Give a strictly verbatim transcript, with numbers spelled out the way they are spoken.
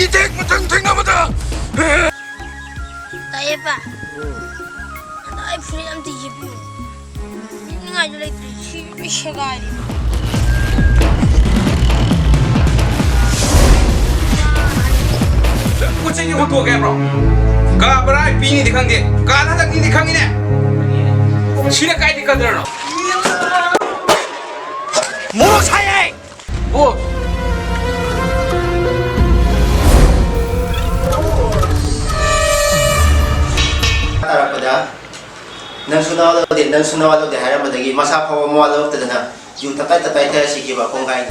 ꯏꯊꯦꯛ ꯃꯊꯪ ꯊꯦꯡꯅꯕꯗ꯫ ꯇꯥꯏꯌꯦ ꯄꯥ꯫ ꯑꯗꯣ ꯑꯩ ꯐꯨꯔꯤꯠ ꯑꯝꯇ ꯌꯦꯞꯄꯤꯌꯨ꯫ ꯂꯤꯠꯅꯤꯡꯉꯥꯏꯁꯨ ꯂꯩꯇ꯭ꯔꯦ꯫ ꯁꯤ ꯂꯣꯏ ꯁꯦꯒꯥꯏꯔꯦ꯫ ꯅꯪ ꯄꯣꯠ ꯆꯩꯁꯦ ꯍꯨꯟꯗꯣꯛꯀꯦ ꯍꯥꯏꯕ꯭ꯔꯣ? ꯀꯥ ꯕꯔꯥ ꯄꯤꯅꯤꯗꯤ ꯈꯪꯗꯦ, ꯀꯥ ꯍꯟꯗꯛꯅꯤꯗꯤ ꯈꯪꯉꯤꯅꯦ꯫ ꯁꯤꯅ ꯀꯥꯏꯗꯤ ꯀꯗꯔꯅꯣ? ꯃꯣꯔꯣꯛ ꯁꯥꯏ ꯍꯥꯏ꯫ ꯑꯣ꯫ ꯇꯥꯔꯛꯄꯗ ꯅꯪꯁꯨ ꯅꯋꯥ ꯂꯧꯗꯦ, ꯅꯪꯁꯨ ꯅꯋꯥ ꯂꯧꯗꯦ ꯍꯥꯏꯔꯝꯕꯗꯒꯤ ꯃꯁꯥ ꯐꯥꯎꯕ ꯃꯋꯥ ꯂꯧꯔꯛꯇꯗꯅ ꯌꯨ ꯇꯞꯇꯥꯏ ꯇꯞꯇꯥꯏ ꯊꯛꯑ ꯁꯤꯈꯤꯕ ꯀꯣꯡꯒꯥꯏꯅꯤ꯫